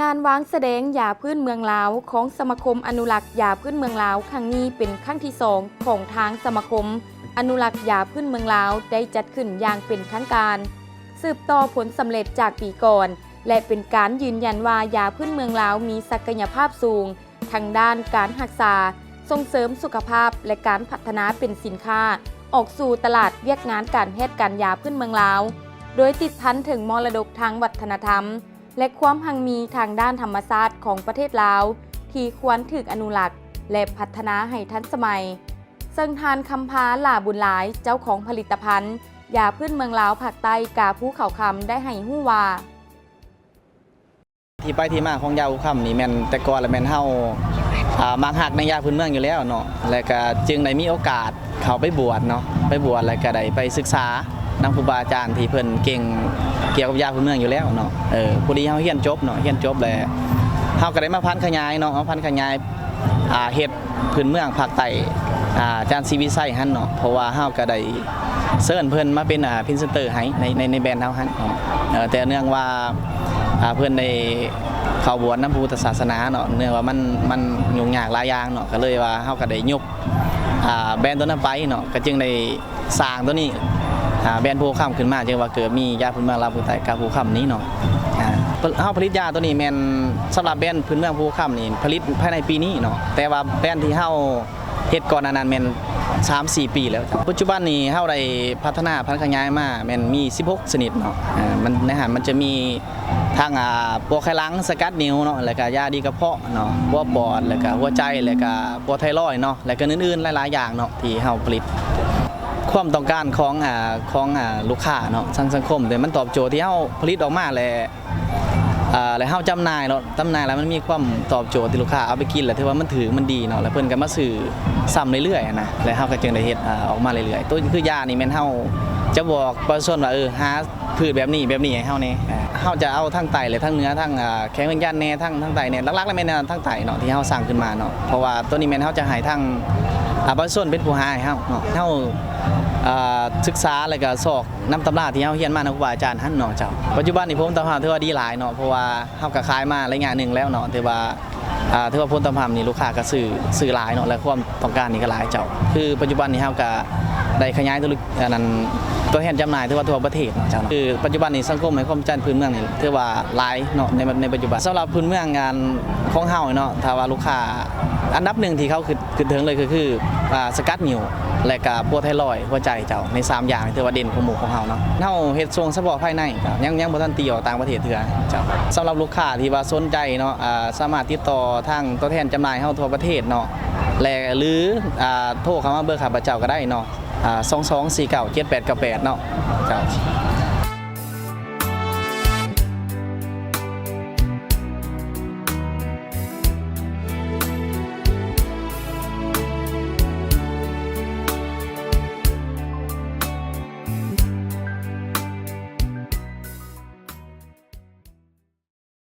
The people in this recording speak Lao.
ງານວາງສະແດງຢາພື້ນເມືອງລາວຂອງສະມາຄົມອະນຸລັກຢາພື້ນເມືອງລາວຄັ້ງນີ້ເປັນຄັ້ງທີສອງຂອງທາງສະມາຄົມອະນຸລັກຢາພື້ນເມືອງລາວໄດ້ຈັດຂຶ້ນຢ່າງເປັນທາງການ ສືບຕໍ່ຜົນສຳເລັດຈາກປີກ່ອນ ແລະ ເປັນການຢືນຢັນວ່າຢາພື້ນເມືອງລາວມີສັກກະຍະພາບສູງ ທັງດ້ານການຮັກສາ, ສົ່ງເສີມສຸຂະພາບ ແລະ ການພັດທະນາເປັນສິນຄ້າ ອອກສູ່ຕະຫຼາດວຽກງານການແພດການຢາພື້ນເມືອງລາວ, ໂດຍຕິດພັນເຖິງມໍລະດົກທາງວັດທະນະທຳ ແລະ ຄວາມຮັ່ງມີທາງດ້ານທຳມະຊາດຂອງປະເທດລາວ ທີ່ຄວນຖືກອະນຸລັກ ແລະ ພັດທະນາໃຫ້ທັນສະໄໝ. ເຊິ່ງທ່ານ ຄຳພາ ຫຼ້າບຸນຫຼາຍ ເຈົ້າຂອງຜະລິດຕະພັນຢາພື້ນເມືອງລາວພາກໃຕ້ ກາພູເຂົາຄຳ ໄດ້ໃຫ້ຮູ້ວ່າ ທີ່ໄປທີ່ມາຂອງຢາພູຄຳນີ້ແມ່ນ ແຕ່ກ່ອນລະແມ່ນເຮົາ ອ່າ ມັກຮັກໃນຢາພື້ນເມືອງຢູ່ແລ້ວເນາະ ແລະກະຈຶ່ງໄດ້ມີໂອກາດເຂົ້າໄປບວດເນາະ ໄປບວດແລະກະໄດ້ໄປສຶກສານຳຄູບາອາຈານທີ່ເພິ່ນເກັ່ງກ່ຽວກັບຢາພື້ນເມືອງຢູ່ແລ້ວເນາະ. ເອີ ພໍດີເຮົາຮຽນຈົບເນາະ ຮຽນຈົບແລ້ວເຮົາກະໄດ້ມາຜັນຂະຫຍາຍເນາະ ມາຜັນຂະຫຍາຍ ອ່າ ເຮັດພື້ນເມືອງພາກໃຕ້ ອ່າ ອາຈານ ສີວິໄຊ ຫັ້ນເນາະ ເພາະວ່າເຮົາກະໄດ້ ເຊີນເພິ່ນມາເປັນ ອ່າ ພຣີເຊັນເຕີໃຫ້ໃນ ໃນ ໃນແບຣນເຮົາຫັ້ນເນາະ. ເອີ ແຕ່ເນື່ອງວ່າ ອ່າ ເພິ່ນໄດ້ເຂົ້າບວດນຳພະພຸດທະສາສະໜາເນາະ ເນື່ອງວ່າມັນ ມັນຫຍຸ້ງຍາກຫຼາຍຢ່າງເນາະ ກະເລີຍວ່າເຮົາກະໄດ້ຍົກ ອ່າ ແບຣນໂຕນັ້ນໄປເນາະ ກະຈຶ່ງໄດ້ສ້າງໂຕນີ້ ອ່າ ແບຣນພູຄຳຂຶ້ນມາ ຈຶ່ງວ່າເກີດມີຢາພື້ນເມືອງລາວພາກໃຕ້ກາພູຄຳນີ້ເນາະ. ອ່າ ເຮົາຜະລິດຢາໂຕນີ້ແມ່ນສຳລັບແບຣນພື້ນເມືອງພູຄຳນີ້ ຜະລິດພາຍໃນປີນີ້ເນາະ ແຕ່ວ່າແບຣນທີ່ເຮົາ ເຮັດກ່ອນໜ້ານັ້ນແມ່ນສາມສີ່ປີແລ້ວ. ປັດຈຸບັນນີ້ເຮົາໄດ້ພັດທະນາຜັນຂະຫຍາຍມາແມ່ນມີສິບຫົກຊະນິດເນາະ. ເອີ ມັນ ໃນຫັ້ນມັນຈະມີທັງ ອ່າ ປົວໄຂ່ຫຼັງ ສະກັດໜິວເນາະ ແລ້ວກະຢາດີກະເພາະເນາະ ປົວປອດ ແລ້ວກະຫົວໃຈ ແລ້ວກະປົວໄທຣອຍເນາະ ແລ້ວກະອື່ນໆຫຼາຍໆຢ່າງເນາະ ທີ່ເຮົາຜະລິດ. ຄວາມຕ້ອງການຂອງ ອ່າ ຂອງ ອ່າ ລູກຄ້າເນາະ ທາງສັງຄົມ ແຕ່ມັນຕອບໂຈດທີ່ເຮົາຜະລິດອອກມາແລ້ວ ອ່າ ແລ້ວເຮົາຈຳໜ່າຍເນາະ ຈຳໜ່າຍແລ້ວມັນມີຄວາມຕອບໂຈດທີ່ລູກຄ້າເອົາໄປກິນ ແລ້ວຖືວ່າມັນຖືກ ມັນດີເນາະ ແລ້ວເພິ່ນກະມາຊື້ຊ້ຳເລື້ອຍໆຫັ້ນນະ ແລ້ວເຮົາກະຈຶ່ງໄດ້ເຮັດ ອ່າ ອອກມາເລື້ອຍໆ. ໂຕຄືຢານີ້ແມ່ນເຮົາຈະບອກປະຊາຊົນວ່າ ເອີ ຫາພືດແບບນີ້ ແບບນີ້ໃຫ້ເຮົາແດ່. ເຮົາຈະເອົາທາງໃຕ້ ແລະ ທາງເໜືອ ທາງ ອ່າ ແຂວງວຽງຈັນແດ່ ທາງ ທາງໃຕ້ແດ່ ຫຼັກໆແລ້ວແມ່ນທາງໃຕ້ເນາະ ທີ່ເຮົາສ້າງຂຶ້ນມາເນາະ ເພາະວ່າໂຕນີ້ແມ່ນເຮົາຈະໃຫ້ທາງ ອ່າ ປະຊາຊົນເປັນຜູ້ຫາໃຫ້ເຮົາເນາະ ເຮົາ ອ່າ ສຶກສາ ແລ້ວກະຊອກ ນຳຕຳລາທີ່ເຮົາຮຽນມານຳຄູບາອາຈານຫັ້ນເນາະເຈົ້າ. ປັດຈຸບັນນີ້ຜົນຕອບຮັບຖືວ່າດີຫຼາຍເນາະ ເພາະວ່າເຮົາກະຂາຍມາໄລຍະໜຶ່ງແລ້ວເນາະ ຖືວ່າ ອ່າ ຖືວ່າຜົນຕອບຮັບນີ້ລູກຄ້າກະຊື້ ຊື້ຫຼາຍເນາະ ແລະ ຄວາມຕ້ອງການນີ້ກະຫຼາຍເຈົ້າ. ຄືປັດຈຸບັນນີ້ເຮົາກະໄດ້ຂະຫຍາຍທຸລະກິດ ອັນນັ້ນ ຕົວແທນຈຳໜ່າຍຖືວ່າທົ່ວປະເທດເນາະເຈົ້າ. ຄືປັດຈຸບັນນີ້ສັງຄົມໃຫ້ຄວາມສົນໃຈພື້ນເມືອງນີ້ຖືວ່າຫຼາຍເນາະ ໃນ ໃນປັດຈຸບັນ. ສຳລັບພື້ນເມືອງ ອັນ ຂອງເຮົາເນາະ ຖ້າວ່າລູກຄ້າອັນດັບໜຶ່ງທີ່ເຂົາຄິດ ຄິດເຖິງເລີຍກະຄື ອ່າ ສະກັດໜິວ ແລະກະປົວໄທຣອຍ ຫົວໃຈເຈົ້າ ໃນສາມຢ່າງນີ້ຖືວ່າເດັ່ນກວ່າໝູ່ຂອງເຮົາເນາະ. ເຮົາເຮັດສົ່ງສະເພາະພາຍໃນເຈົ້າ ຍັງ ຍັງບໍ່ທັນຕີອອກຕ່າງປະເທດເທື່ອເຈົ້າ. ສຳລັບລູກຄ້າທີ່ວ່າສົນໃຈເນາະ ອ່າ ສາມາດຕິດຕໍ່ທາງຕົວແທນຈຳໜ່າຍເຮົາທົ່ວປະເທດເນາະ ແລະ ຫຼື ອ່າ ໂທເຂົ້າມາເບີຂ້າພະເຈົ້າກະໄດ້ເນາະ ອ່າ ສອງສອງສີ່ເກົ້າເຈັດແປດເກົ້າແປດເນາະເຈົ້າ.